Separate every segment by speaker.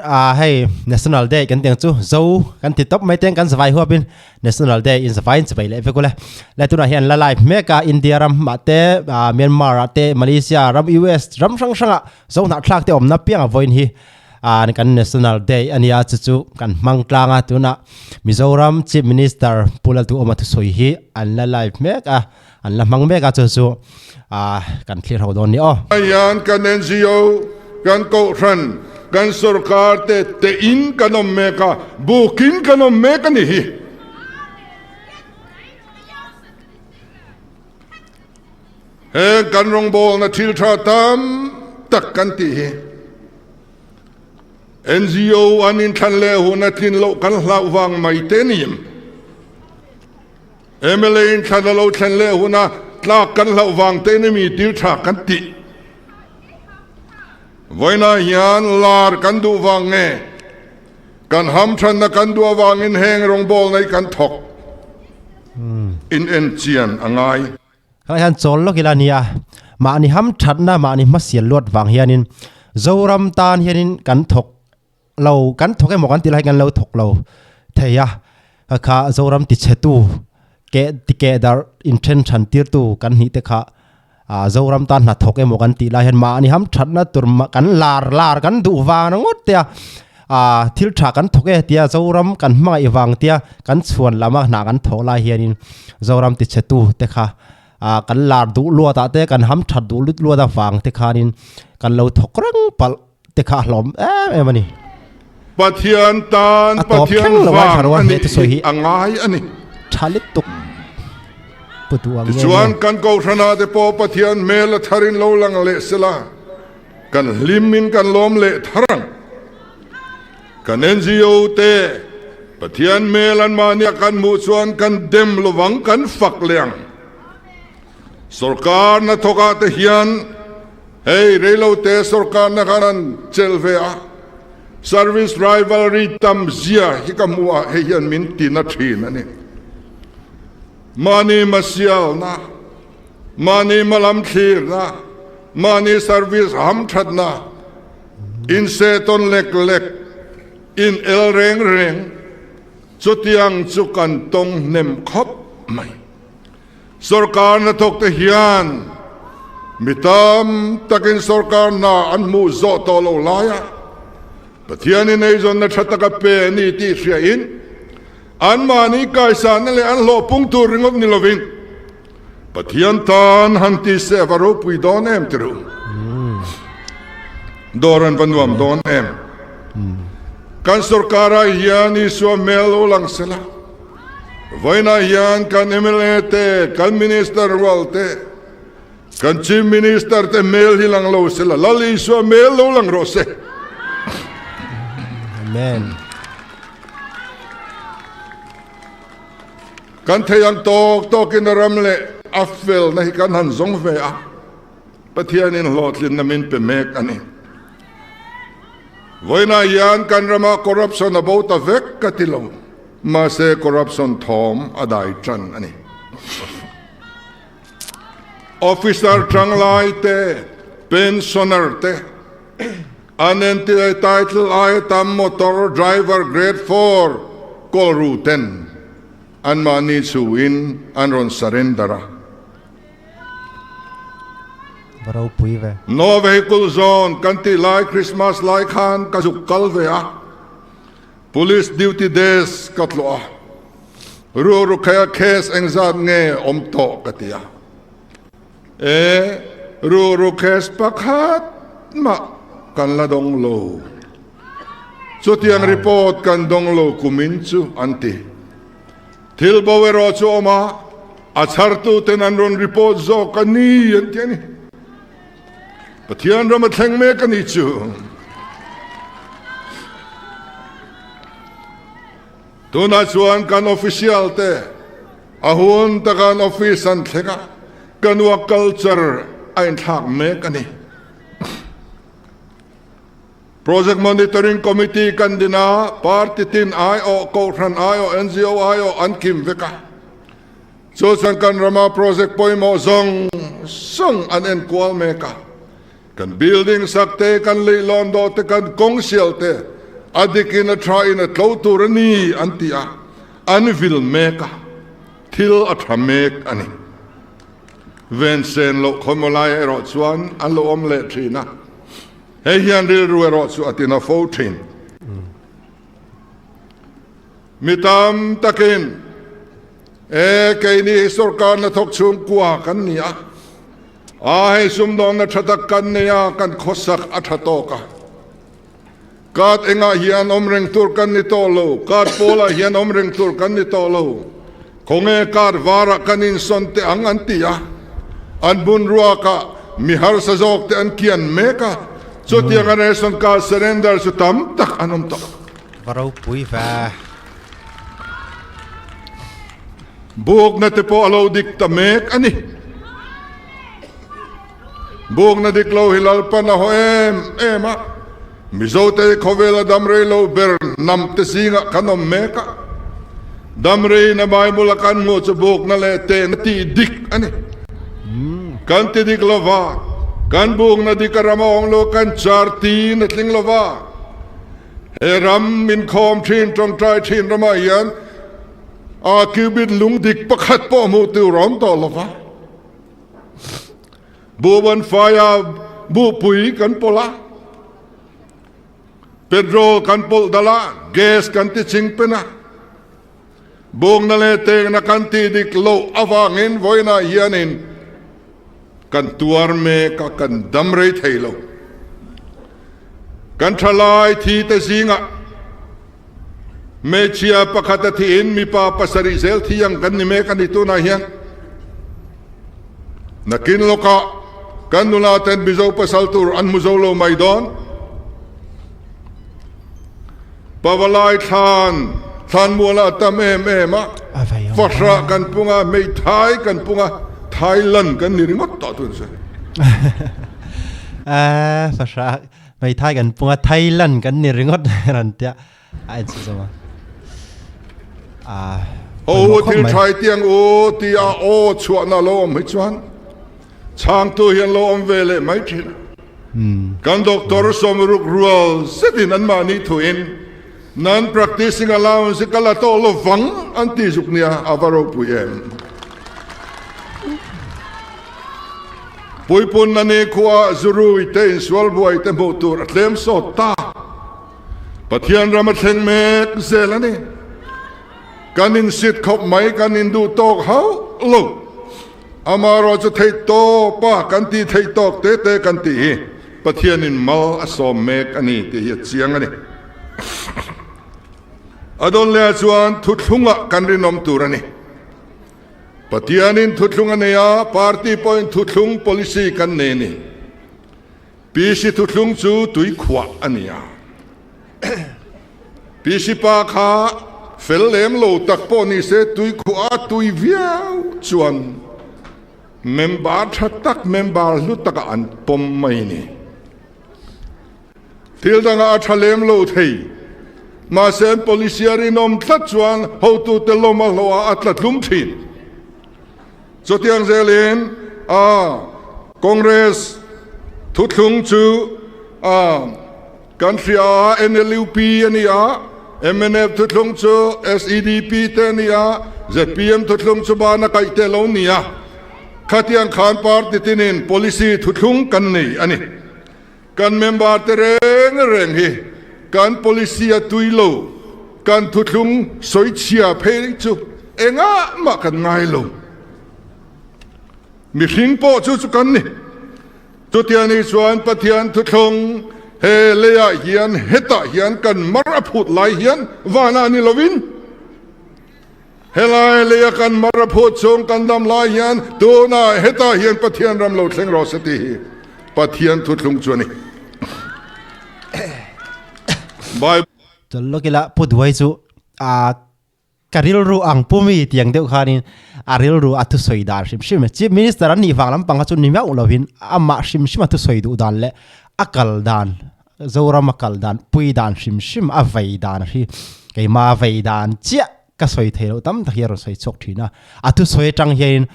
Speaker 1: A hei National Day kan tiang chu zo kan ti tawp mai teng kan zavai huapin National Day in zavai in chibai leh vek ule. Le tunah hian la live mek a India ram ah te Myanmar ah te Malaysia ram US ram hrang hrang ah zo hnahthlak te awmna piang a vawiin hi a kan National Day ania chu chu kan hmang tlang a tunah Mizoram Chief Minister Pu Lalduhawma thusawi hi an la live mek a an la hmang mek a chu chu a kan thlir ho dawn ni aw.
Speaker 2: Hian kan NGO, kan kohhran, kan sorkar te te in kan awm mek a, bukin kan awm mek a ni hi. Heng kan rawngbawlna thil tha tam tak kan tih hi NGO an inthlan leh hun a tlin loh kan hlauh vang mai te ni em? Mla in thlan a lo thlen leh huna tlak kan hlauh vang te in mi tir tha kan tih. Vawiinah hian lar kan duh vang nge kan hamthanna kan duh avangin heng rawngbawlna hi kan thawk in en chian a ngai.
Speaker 1: Helai hian chawl lawk ila nia, mahni hamthatna mahni hmasial luat vang hianin Zoram tan hianin kan thawk lo kan thawk emaw kan tih lai hian kan lo thawk lo thei a kha kha Zoram ti chhe tu keh ti keh darh inthen than tir tu kan hnih te kha ah Zoram tan hna thawk emaw kan tih lai hian mahni ham thatna tur kan lar lar kan duh vang ringawt te a ah thil tha kan thawk e tia Zoram kan hmangaih vang tia kan chhuan lama hna kan thawh lai hianin Zoram ti chhe tu te kha ah kan lar duh luat ah te kan ham that duh lut luat avang te khanin kan lo thawk reng palh. te kha a hlawm em em a ni.
Speaker 2: Pathian tan
Speaker 1: A tawp
Speaker 2: Pathian
Speaker 1: thleng lo a
Speaker 2: vang
Speaker 1: tha
Speaker 2: a
Speaker 1: he
Speaker 2: nih
Speaker 1: thusawi
Speaker 2: hi
Speaker 1: hi
Speaker 2: a ngai a ni.
Speaker 1: Tha lit tuk pu duh ang nge
Speaker 2: Tichuan
Speaker 1: nge.
Speaker 2: kan Kohhranah te pawh Pathian hmel a tharin lo lang leh sela, kan hlimin kan lawm leh thar ang. Kan NGO te Pathian hmel anmahnia kan hmuh chuan kan dem lovang kan fak leh ang. Sorkar hnathawkah te hian Hei reilote sorkarna khan an chelh ve a, service rivalry tam zia hi ka hmu a, hei hian min ti na thin a ni. Mahni hmasialna, mahni hmalam thlirna, mahni service hamthatna, insehtawn lek lek, in el reng reng, chutiang chu kan tawng hnem khawp mai. Sorkar hnathawk te hian mi tam takin sorkar hna an hmuh zawh tawh lo laia Pathianin eizawnna tha taka pe a ni tih hriain anmahni kaisanna leh an hlawhpung tur ringawt ni lovin Pathian tan han ti se a va ropui dawn em ti ru. Dawr an va nuam dawn em. Kan sorkarah hian Isua hmel lo lang sela. Vawiinah hian kan mla te, kan Minister rual te, kan Chief Minister te hmel hi lang lo sela, Lal Isua hmel lo lang rawh se.
Speaker 1: Amen.
Speaker 2: Kan thei ang tawk tawkin a ram leh a felna hi kan han zawng ve a, Pathianin hlawhtlinna min pe mek a ni. Vawiinah hian kan rama corruption a bo ta vek ka ti lo. Mahse corruption thawm a dai tan a ni. Officer tanglai te, pensioner te, an entir title aia tam motor driver grade four kawl ru ten anmahni chhuin an rawn surrender a.
Speaker 1: Va ropui ve.
Speaker 2: No vehicle zone kan tih lai Christmas lai khan ka zuk kal ve a. Police duty desk ka tlawh a, Ruaru khaia case engzat nge awm tawh ka ti a. E, Ruaru case pakhat mah kan la dawng lo. Chutiang report kan dawng lo kumin chu an ti. Thil bo erawh chu awm a, a chhartuten an rawn report zawk a ni an ti a ni. Pathian ram a thleng mek a ni chu. Tunah chuan kan official te a hun taka an office an thleng a, kan work culture a inthlak mek a ni. Project Monitoring Committee kan din a, party tin aiawh, kohhran aiawh, NGO aiawh an kim vek a. Chu chuan kan rama project pawimawh zawng zawng an enkual mek a, kan building sak te, kan leihlawn dawh te, kan kawng sial te, A dikin a thain a tlo tur a ni an ti a, an vil mek a, thil a tha mek a ni. Vensen loh khawmaw lai erawh chuan an lo awm leh thin a, hei hian rilru erawh chu a tina fo thin. Mi tam takin, E, keini hi sorkar hnathawk chhungkua kan ni a, a hei sumdawnna tha tak kan nei a, kan khawsak a tha tawk a. Card engah hian awm reng tur kan ni tawh lo, card pawlah hian awm reng tur kan ni tawh lo. Khawnge card varah kan insawn teh ang an ti a, an bun ruakah mi harsa zawk te an kian mek a, chutiang a ration card surrender chu tam tak an awm tawh.
Speaker 1: Va ropui ve.
Speaker 2: Bukna te pawh a lo dik ta mek a ni. Bukna dik lo hi Lalpan a haw em em a, Mizote hi khawvela dam rei lo ber hnam te zingah kan awm mek a. Dam reiin a Bible a kan hmuh chu bukna leh tehna tih dik a ni. Kan ti dik lova, kan bukna dik a ram a awm lo, kan char tiin a tling lova. He ram inkhawm thin tawngtai thin ramah hian a cubit lung dik pakhat pawh hmuh tur a awm tawh lova. Buhban faia buhpui kan pawlh a, petrol kan pawlh dal a, gas kan ti ching pen a, bukna leh tengna kan tih dik loh avangin vawiinah hianin kan tuar mek a, kan dam rei thei lo. Kan thalai thi te zingah hmeichhia pakhat a thihin mipa pasarih zel thi ang kan ni mek a ni tunah hian. Nakin lawkah kan nula ten Mizo pasal tur an hmu zo lo mai dawn. Pavalai thlan thlanmuala a tam em em a, fahrah kan pung a, hmeithai kan pung a, Thailand kan ni ringawt tawh tun se.
Speaker 1: Fahrah hmeithai kan pung a, Thailand kan ni ringawt ran tia a en chu zawng a.
Speaker 2: Ho thil thai tiang u tia aw chhuahna lo awm hi chuan chhangtu hian lo awm ve leh mai thin. Kan doctor sawmruk rual zetin anmahni thuin non-practicing allowance hi ka la tawh lo vang an ti zuk nia a va ropui em. Puipun a ni khuaah zurui te insual buai te hmuh tur a tlem sawt ta. Pathian ram a thleng mek zel a ni. Kan insit khawp mai kan induh tawk hauh lo. Amaherawh chu theih tawp a kan tih theih tawk te te kan tih hi Pathianin mal a sawm mek a ni tih hi a chiang a ni. A dawn leh ah chuan thuthlungah kan rinawm tur a ni. Pathianin thuthlung a nei a, party pawhin thuthlung policy kan nei a ni. PC thuthlung chu tui khuah a ni a. PC pa kha fel lem lo tak pawh ni se tui khuah a tui viau chuan member tha tak, member hlu takah an pawm mai ni. Thil dangah a tha lem lo thei. Mahse an policy a rinawm tlat chuan hotute lawm a hlawh a, a tla tlum thin. Chutiang zelin a Congress thuthlung chu a kan hria a, NLUP a ni a, mnf thuthlung chu SEDP te a ni a, zpm thuthlung chu bana kaih te lo ni a. Khatiang khan party tinin policy thuthlung kan nei a ni. Kan member te reng reng hi kan policy a tui lo, kan thuthlung sawi chhia phei chu engah mah kan ngai lo. Mihring pawh chu chu kan ni. Chutiang ni chuan Pathian thuthlung he leiah hian hetah hian kan mar a phut lai hian vanah ni lovin, Helai leia kan mar a phut chung kan dam lai hian tunah hetah hian Pathian ram lo thleng rawh se tih hi Pathian thuthlung chu a ni. Bible.
Speaker 1: Chawlh lawk ila Pu Duai chu a ka rilru ang pu mi tiang deuh khanin a rilru a thusawi dan hrim hrim Chief Minister an nih vang lampang kha chu ni meuh lovin amah hrim hrim a thusawi duh dan leh a kal dan Zoram a kal dan pui dan hrim hrim a vei dan hi keimah vei dan chiah ka sawi thei loh tam tak hi a rawn sawi chhuak thin a, a thusawi atang hianin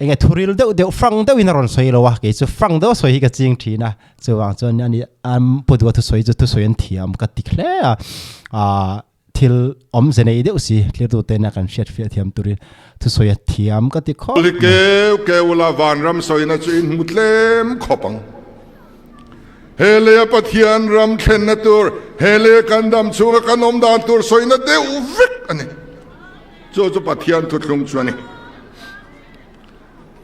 Speaker 1: Enge thuril deuh deuh frank deuhin a rawn sawi lo a, kei chu frank deuh a sawi hi ka ching thin a, chuvang chuan ani an pu duha thusawi chu thusawi an thiam ka ti hle a, ah thil awmze nei deuh si thlirtu tena kan hriat fiah thiam turin thusawi a thiam ka ti khawp mai.
Speaker 2: Keu keu la vanram sawina chu in hmu tlem khawp ang. He leia Pathian ram thlenna tur, he leia kan dam chhunga kan awm dan tur sawina deuh vek a ni. Chu chu Pathian thuthlung chu a ni.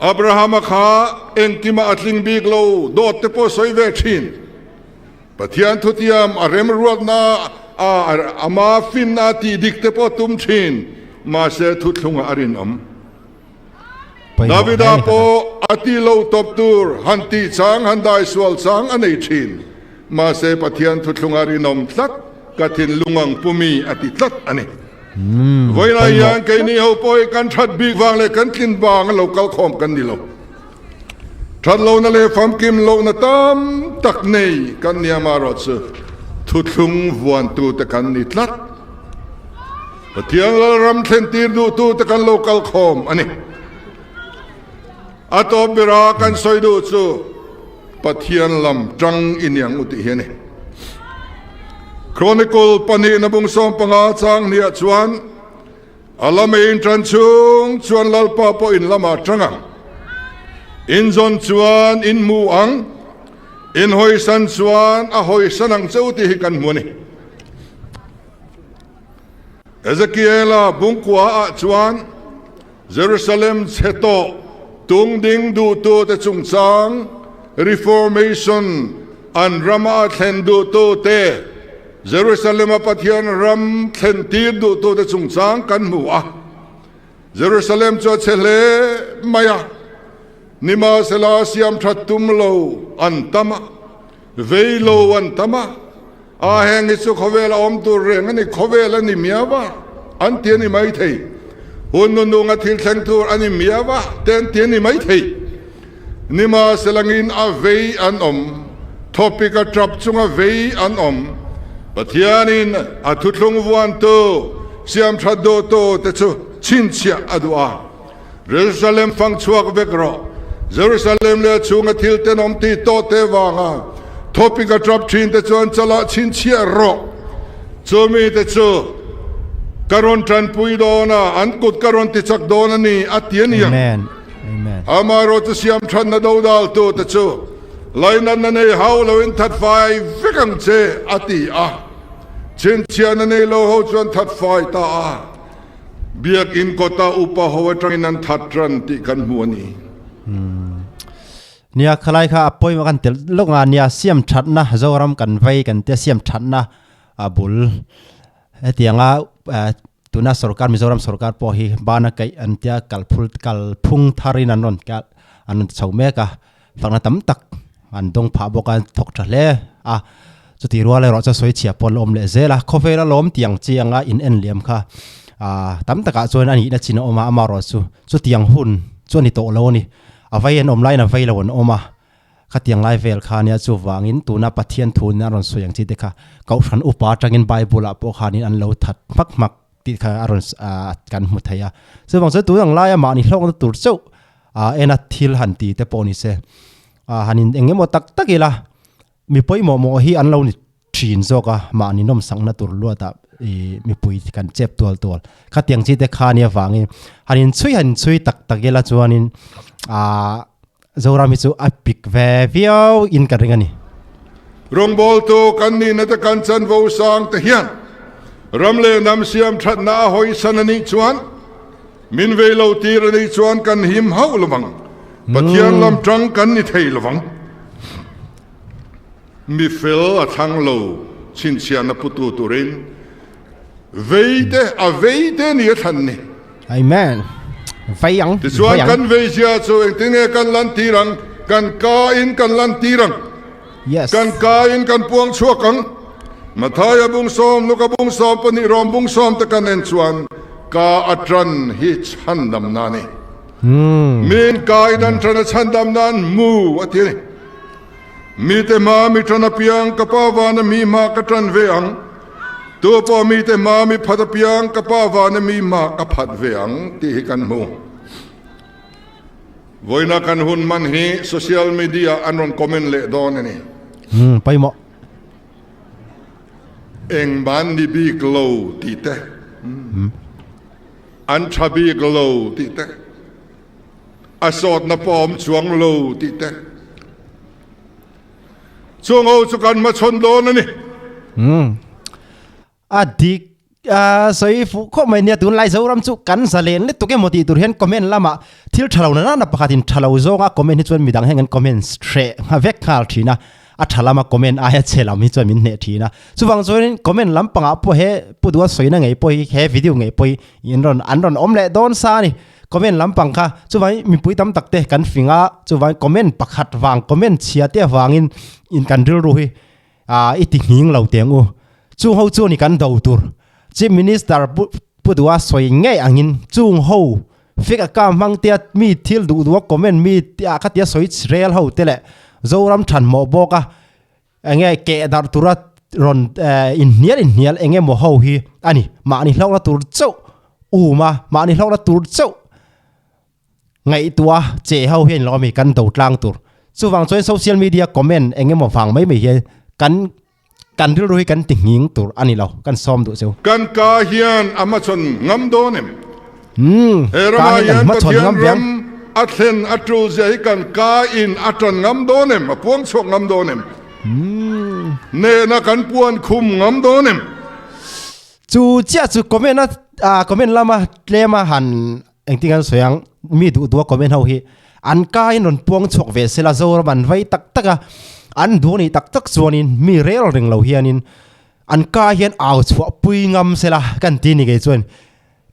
Speaker 2: Abrahama kha engkimah a tling bik lo, dawt te pawh sawi ve thin. Pathian thutiam a remruatna a ama finna tih dik te pawh tum thin, mahse thuthlungah a rinawm. Davida pawh a ti lo tawp tur han tih chang han dai sual chang a nei thin, mahse Pathian thuthlungah rinawm tlat ka thinlung ang pumi a ti tlat a ni. Vawiinah hian keini ho pawh hi kan that bik vang leh kan tlin vang a lo kal khawm kan ni lo. That lohna leh famkim lohna tam tak nei kan ni amaherawh chu thuthlung vuantute kan ni tlat. Pathian Lalram thlentir duhtute kan lo kal khawm a ni. A tawp bera kan sawi duh chu Pathian lam tang i niang u tih hi a ni. Chronicle pahnihna bung 15 chang hniah chuan a lam ei intan chhung chuan Lalpa pawh in lamah tang ang. In zawn chuan in hmu ang, in hawisan chuan a hawisan ang che u tih hi kan hmu a ni. Ezekiela bungkua ah chuan Jerusalem chhe tawh tungding duhtute chungchang Reformation an rama a thlen duhtute, Jerusalem-a Pathian ram thlentir duhtute chungchang kan hmu a. Jerusalem chu a chhe hle mai a, nimahsela siam that tum lo an tam a, vei lo an tam a, A heng hi chu khawvel a awm tur reng a ni, khawvel a ni miau a, an ti a ni maithei. Hun nununga thil thleng tur a ni miau a, te an ti a ni maithei. Nimahselangin a vei an awm, thawpik a tap chunga vei an awm. Pathianin a thuthlung vuantu, siamthat duhtu te chu chhinchhiah a duh a. Jerusalem fang chhuak vek rawh. Jerusalem leh a chhunga thil tenawm tih tawh te vanga thawpik a tap thin te chuan chalah chhinchhiah rawh. Chu mite chu ka rawn tanpui dawn a, an kut ka rawn tichak dawn a ni, a ti a ni ang. Amaherawh chu siam thatna dodal tu te chu lainatna nei hau loin that fai vek ang che, a ti a. Chhinchhiahna nei lo ho chuan that fai ta a. Biakinn kawta upa ho atangin an that ran tih kan hmu a ni.
Speaker 1: Nia khalai kha a pawimawh kan tel lawk nga nia siam thatna Zoram kan vei kan tia siam thatna a bul hetianga tuna sorkar Mizoram sorkar pawh hi bana kaih an tia kalphul kalphung tharin an rawn kal an rawn ti chho mek a Fakna tam tak an dawng phah bawk a, thawk tha hle a. Chuti rual erawh chuan sawi chhia pawh an la awm leh zel a. Khawvel a lawm tiang chiang a in en liam kha tam takah chuan a nihna chin a awm a, amaherawh chu chutiang hun chu a ni tawh lo a ni. A vei an awm laiin a vei lo an awm a, khatiang lai vel kha nia chuvangin tuna Pathian thu ina a rawn sawi ang chi te kha Kohhran upa atangin Bible ah pawh khanin an lo that hmak hmak tih kha a rawn kan hmu thei a. Chuvang chuan tun ang laia mahni hlawkna tur chauh Ah ena thil han ti te pawh ni se. Ah han in eng emaw tak tak ila mi pawimawh mawh hi an lo ni thin zawk a, mahni nawm sakna tur luatah ih mipui kan chep tual tual. Khatiang chi te kha nia vangin han in chhui han in chhui tak tak ila chuanin ah Zoram hi chu a pik ve viau in ka ring a ni.
Speaker 2: Rawngbawltu kan nihna te kan chanvo sang te hian ram leh hnam siam thatna a hawisan a nih chuan, Min vei lo tir a nih chuan kan him hauh lo vang. Pathian lam tang kan ni thei lo vang. Mi fel a thlang lo chhinchhiahna putu turin vei te a vei te ni a thlan ni.
Speaker 1: Amen. Vei ang.
Speaker 2: Tichuan kan vei zia chu engtin nge kan lan tir ang? Kan ka in kan lan tir ang.
Speaker 1: Yes.
Speaker 2: Kan ka in kan puang chhuak ang. Mathaia bung sawm, Luka bung sawm, pahnih rawm bung sawm te kan en chuan ka a tan hi chhandamna a ni. Min ka in an tan a chhandamna an hmu a ti a ni. Mite hma mi tan apiang ka Pa vana mi hma ka tan ve ang. Tu pawh mite hma mi phat apiang ka Pa vana mi hma ka phat ve ang tih hi kan hmu. Vawiina kan hun hman hi social media an rawn comment leh dawn a ni.
Speaker 1: Umm pawimawh.
Speaker 2: Eng ban ni bik lo tih te, an tha bik lo tih te, a sawtna pawh a awm chuang lo tih te. Chung ho chu kan hmachhawn dawn a ni.
Speaker 1: Umm A dik a sawi fuh khawp mai nia tunlai Zoram chu kan zalen lutuk emaw tih tur hian comment lamah thil tha lo nana pakhatin tha lo zawnga comment hi chuan midang hian kan comment hreh ngha vek nghal thin a, a tha lama comment aia chhe lam hi chuan min hneh thin a. Chuvang chuanin comment lampangah pawh he Pu Duha sawina ngei pawh hi he video ngei pawh hi in rawn an rawn awm leh dawn sa a ni. Comment lampang kha chuvangin mipui tam tak te kan fing a, chuvangin comment pakhat vang comment chhia te avangin in kan rilru hi Ah, i ti nghing lo teng u. Chung ho chu ni kan do tur. Chief Minister Pu Pu Duha sawi ngei angin chung ho fake account hmang tia mi thil duh duha comment mi tia khatia sawi rel ho te leh Zoram than mawh bawk a enge keh darh tura rawn inhnial inhnial eng emaw ho hi a ni. Mahni hlauhna tur chauh um a, mahni hlauhna tur chauh Ngaihtuah che ho hian lo ami kan do tlang tur. Chuvang chuan social media comment eng emaw vang mai mai hian kan kan rilru hi kan ti nghing tur a ni lo, kan sawm duh cheu.
Speaker 2: Kan ka hian a hmachhawn ngam dawn em?
Speaker 1: Umm,
Speaker 2: He
Speaker 1: ka
Speaker 2: ramah
Speaker 1: hian kan
Speaker 2: hian
Speaker 1: hmachhawn
Speaker 2: Pathian
Speaker 1: ngam viang.
Speaker 2: ram a thlen a tul zia hi kan ka in a tan ngam dawn em? A puang chhuak ngam dawn em? Nehna kan puan khum ngam dawn em?
Speaker 1: Chu chiah chu comment a comment lama tlema han Engtin an sawi ang, mi duh duha comment ho hi an kaiin rawn puang chhuak ve sela Zoram an vei tak tak a, an duh anih tak tak chuanin mi rel reng lo hianin an kai hian au chhuah pui ngam sela kan ti ni kei chuan.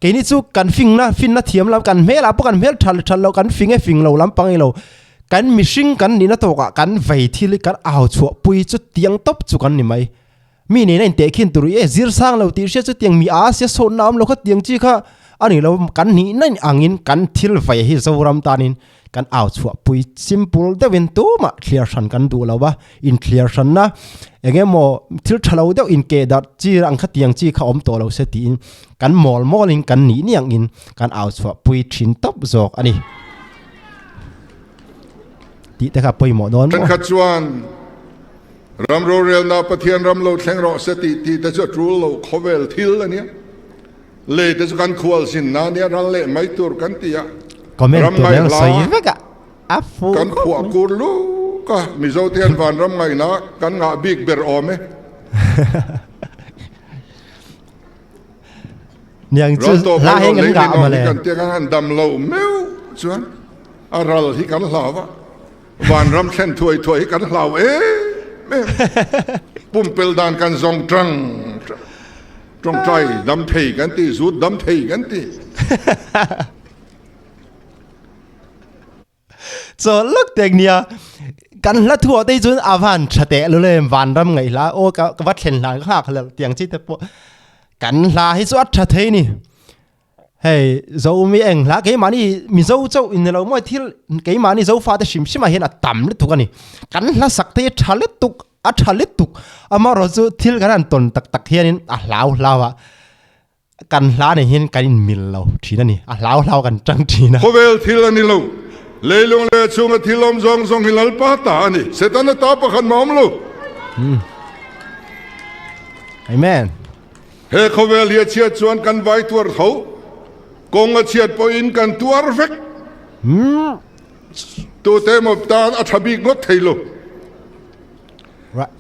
Speaker 1: Keini chu kan fingna finna thiam lam kan hmelah pawh kan hmel that that loh kan fing e fing lo lampang ilo kan mihring kan nihna tawkah kan vei thil hi kan au chhuah pui chu tiang tawp chu kan ni mai. Mi nena intehkhin tur i e zir sang lo tih hriat chu tiang mi a sia sawtna awm lo kha tiang chi kha a ni lo kan nih na angin kan thil vei hi Zoram tanin kan au chhuah pui simple deuhin tumah thliar hran kan duh lo a inthliar hranna eng emaw thil tha lo deuh inkeh darh chi ang kha tiang chi kha awm tawh lo se tiin kan mawl mawlin kan nih ni angin kan au chhuah pui thin tawp zawk a ni tih te kha pawimawh dawn maw.
Speaker 2: Thenkhat chuan Ram rorelna Pathian ram lo thleng rawh se tih tih te chu a tul lo khawvel thil a nia. Lei te chu kan khual zinna a nia ral leh mai tur kan ti a.
Speaker 1: Comment
Speaker 2: Ram
Speaker 1: tur
Speaker 2: ngaih
Speaker 1: reng
Speaker 2: hla
Speaker 1: sawi vek a a fuh
Speaker 2: kan
Speaker 1: khawp
Speaker 2: phuah
Speaker 1: mai.
Speaker 2: kur luk a, Mizo te hian vanram ngaihna kan ngah bik ber awm e.
Speaker 1: Niang chu
Speaker 2: Ral tawp
Speaker 1: hla
Speaker 2: mai
Speaker 1: hi
Speaker 2: lo
Speaker 1: kan
Speaker 2: lei
Speaker 1: ngah
Speaker 2: ninawm hi
Speaker 1: mawle.
Speaker 2: kan tiang a han dam lo meuh chuan a ral hi kan hlau a. Vanram thlen thuai thuai hi kan hlau em em. Pumpel dan kan zawng tang tang. Tawngtai dam thei kan ti, zut dam thei kan ti.
Speaker 1: Chaw lak tek nia kan hla thu te chuan a van tha teh lo le vanram ngaih hla aw ka va thlen hlan ka nghak hlel tiang chi te pawh kan hla hi chu a tha thei ni. Hei Zomi eng hla keimahni Mizo chauh in nilo mawi thil keimahni Zofa te hrim hrim ah hian a tam lutuk a ni. Kan hla sak te hi a tha lutuk a tha lutuk amaherawh chu thil kan han tawn tak tak hianin a hlau hlau a kan hla nen hian kan in mil lo thin a ni a hlau hlau kan tang thin a.
Speaker 2: Khawvel thil a ni lo. Leilung leh chhunga thil awm zawng zawng hi Lalpa ta a ni. Setana ta pakhat mah a awm lo.
Speaker 1: Amen.
Speaker 2: He khawvel hi a chhiat chuan kan vai tuar tho, kawng a chhiat pawhin kan tuar vek. Tute emaw tan a tha bik ngawt thei lo.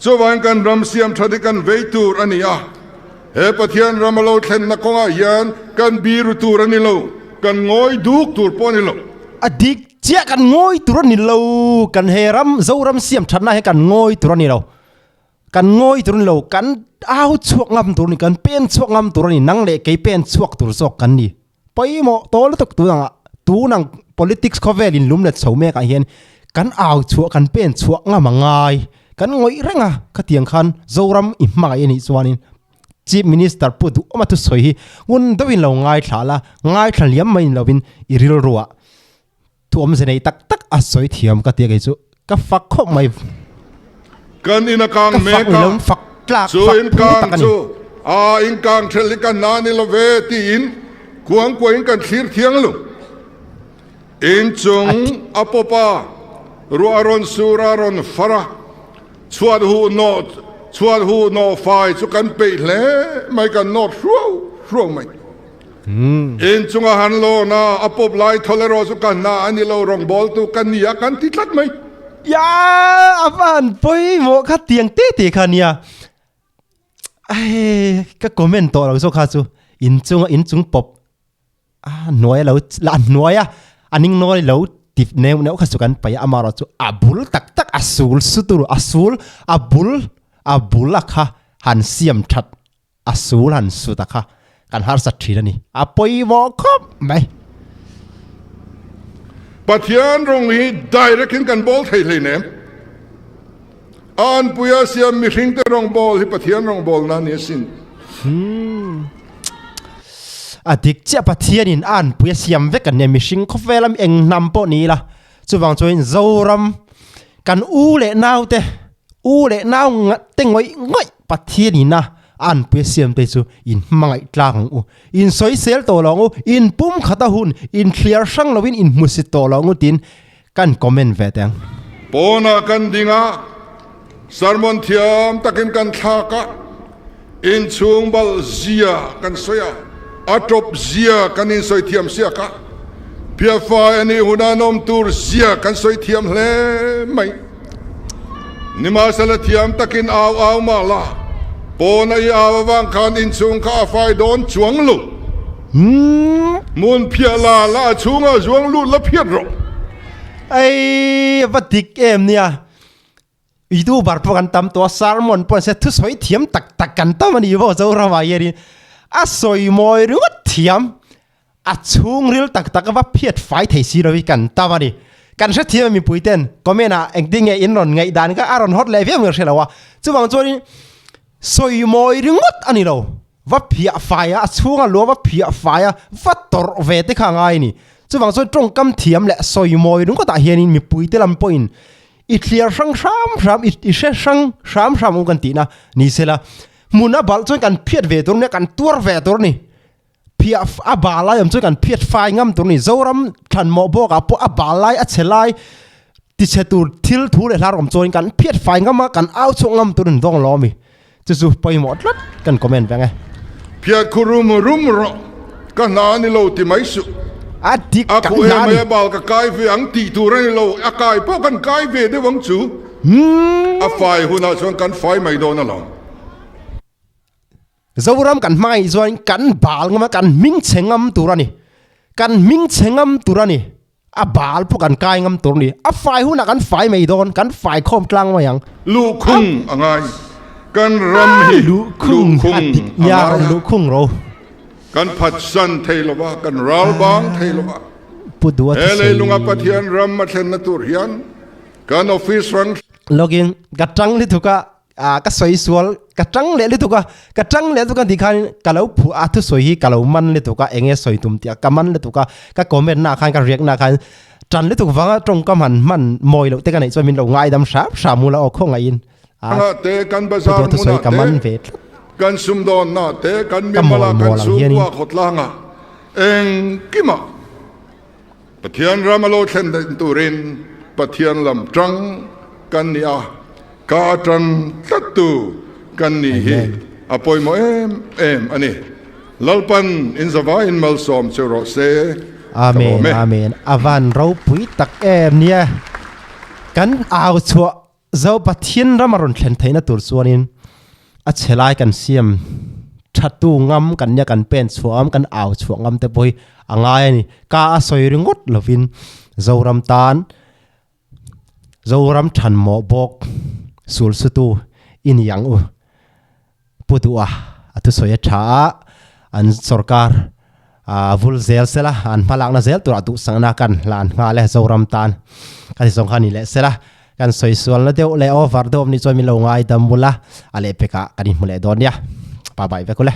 Speaker 2: Chuvangin kan ram siam that hi kan vei tur a ni a, he Pathian ram a lo thlenna kawngah hian kan biru tur a ni lo, kan ngawi duk tur pawh a ni lo.
Speaker 1: A dik chiah kan ngawi tur a ni lo, kan he ram Zoram siam thatna hi kan ngawi tur a ni lo. Kan ngawi tur a ni lo, kan au chhuak ngam tur a ni, kan pen chhuak ngam tur a ni, nang leh kei pen chhuak tur zawk kan ni. Pawimawh tawh lutuk tun angah, tun ang politics khawvel in lum let chho mek ah hian kan au chhuah, kan pen chhuah ngam a ngai. Kan ngawih reng a, khatiang khan Zoram i hmangaih a nih chuanin Chief Minister Pu Duhawma thusawi hi ngun deuhin lo ngaithla la, ngaithla liam mai ni lovin i rilruah Thu awmze nei tak tak a sawi thiam ka tia kei chu ka fak khawp mai.
Speaker 2: Kan in a kang
Speaker 1: Ka fak
Speaker 2: mek a,
Speaker 1: lo fak tlak
Speaker 2: chu
Speaker 1: fak
Speaker 2: in
Speaker 1: phu
Speaker 2: kang
Speaker 1: tak a ni.
Speaker 2: chu a in kang ṭhelh hi kan na ni lo ve tiin kuangkuahin kan thlir thiang lo. Inchung a pawp a, ruah a rawn sur a, a rawn far a, chhuat huh nawh chhuat huh nawh fai chu kan peih hle mai, kan nawt hruau hruau mai. Inchunga han lawn a, a pawp lai thawl erawh chu ka hna a ni lo, rawngbawltu ka ni a kan ti tlat mai.
Speaker 1: Ya, a va han pawimawh kha tiang te te kha nia. Ai, ka comment tawh lo zawk kha chu inchunga inchung pawp a hnuai lo la a hnuai a a ning nawi lo ti neuh neuh kha chu kan paih a amaherawh chu a bul tak tak a sul su tur a sul a bul a bul a kha han siam that a sul han sut a kha kan harsat thin a ni a pawimawh khawp mai.
Speaker 2: Pathian rawng hi direct in kan bawl thei hleinem. A anpuia siam mihringte rawngbâwl hi Pathian rawngbâwlna a ni asin.
Speaker 1: A dik chiah Pathianin a anpuia siam vek an nia mihring khawvel a eng hnam pawh ni ila chuvang chuan Zoram kan u leh nau te u leh nau te ngawih ngawih Pathianin a anpuia siam te chu in hmangaih tlak ang u in sawisel tawh lo ang u in pum khat a hun in thliar hrang lovin in hmusit tawh lo ang u tiin Kan comment ve teng.
Speaker 2: Pawnah kan ding a, sermon thiam takin kan thlak a, inchhung balh zia kan sawi a, a tawp zia kan insawi thiam siak a, phiafai a nih huna nawm tur zia kan sawi thiam hle mai. Nimahsela thiam takin au au mah la, pawna i au avang khan inchhung kha a fai dawn chuang lo. Hmun phiah la la a chhungah zuang lut la phiat rawh.
Speaker 1: Ei va dik em nia. Youtuber pawh kan tam tawh a, sermon pawh an se thusawi thiam tak tak kan tam a ni maw Zoramah hianin a sawi mawi ringawt thiam. A chhungril tak tak a va phiat fai thei si lo hi kan tam a ni. Kan hrethiam a mipui ten comment ah engtin nge in rawn ngaih dan kha a rawn hawt leh viau nge hre lo a. Chuvang chuanin sawi mawi ringawt a ni lo. Va phiah fai a, a chhunga lua va phiah fai a, va tawrh ve te kha a ngai a ni. Chuvang chuan tawngkam thiam leh sawi mawi ringawt ah hianin mipui te lam pawhin i thliar hrang hram hram, i hre hrang hram hram ang kan tihna ni sela. Hmun a balh chuan kan phiat ve tur a nia, kan tuar ve tur a ni. Phiah a bal lai awm chuan kan phiat fai ngam tur a ni. Zoram thlanmawh bawkah pawh a bal lai a chhe lai tichhe tur thil thu leh hlar awm chuan kan phiat fai ngam a, kan au chhuak ngam tur a ni dawng lo a mi. Chu chu pawimawh tlat kan comment veng e.
Speaker 2: Phiat khu rum rum rawh, ka hna a ni lo ti mai suh.
Speaker 1: A dik
Speaker 2: A
Speaker 1: kan
Speaker 2: khu
Speaker 1: hna a
Speaker 2: em
Speaker 1: ni.
Speaker 2: mai a bal ka kai ve ang tih tur a ni lo, a kai pawh kan kai ve deuh ang chu. A fai hunah chuan kan fai mai dawn alawm.
Speaker 1: Zoram kan hmangaih chuan kan bal ngam a, kan hming chhe ngam tur a ni. Kan hming chhe ngam tur a ni. A bal pawh kan kai ngam tur a ni. A fai hunah kan fai mai dawn, kan fai khawm tlang mai ang.
Speaker 2: Luhkhung a ngai. Kan ram hi
Speaker 1: luhkhung a dik nia rawn luhkhung ro.
Speaker 2: Kan phatsan thei lo va, kan ral bang thei lo va.
Speaker 1: Pu Dua
Speaker 2: He leilunga Pathian ram a thlenna tur hian kan office rang.
Speaker 1: Login ka tang lutuk a. Ah ka sawi sual ka tang leh lutuk a ka tang leh lutuk a tih khan ka lo phu a thusawi hi ka lo man lutuk a eng nge sawi tum tih a ka man lutuk a ka comment na khan ka riak na khan tan lutuk vanga tawngkam han hman mawi loh te ka neih chuan min lo ngaidam hram hram ula aw khawngaih in
Speaker 2: ah te kan bazar
Speaker 1: thusawi ka man ve tlat
Speaker 2: kan sumdawn na te kan mimala kan chhungkua khawtlang a engkimah Pathian ram a lo thlen daih turin Pathian lam tang kan ni a, ka atang tlattu kan ni hi a pawimawh em em a ni. Lalpan in zavaiin malsawm che rawh se. Ka
Speaker 1: Amen
Speaker 2: lawm e.
Speaker 1: Amen a van ropui tak em nia kan au chhuah Zo Pathian ram a rawn thlen theihna tur chuanin a chhe lai kan siam thatu ngam kan nia kan pen chhuah ngam kan au chhuah ngam te pawh hi a ngai a ni. Ka a sawi ringawt lovin Zoram tan Zoram thanmawh bawk sul sutu i ni ang u. Pu Duha a thusawi a tha a, an sorkar a vul zel sela, an hmalakna zel turah duhsakna kan hlan nghal e Zoram tan ka ti zawng kha ni leh sela, kan sawi sualna deuh leh over deuh awm nih chuan min lo ngaidam bul a, a lehpekah kan inhmu leh dawn nia. Bye bye vek ule.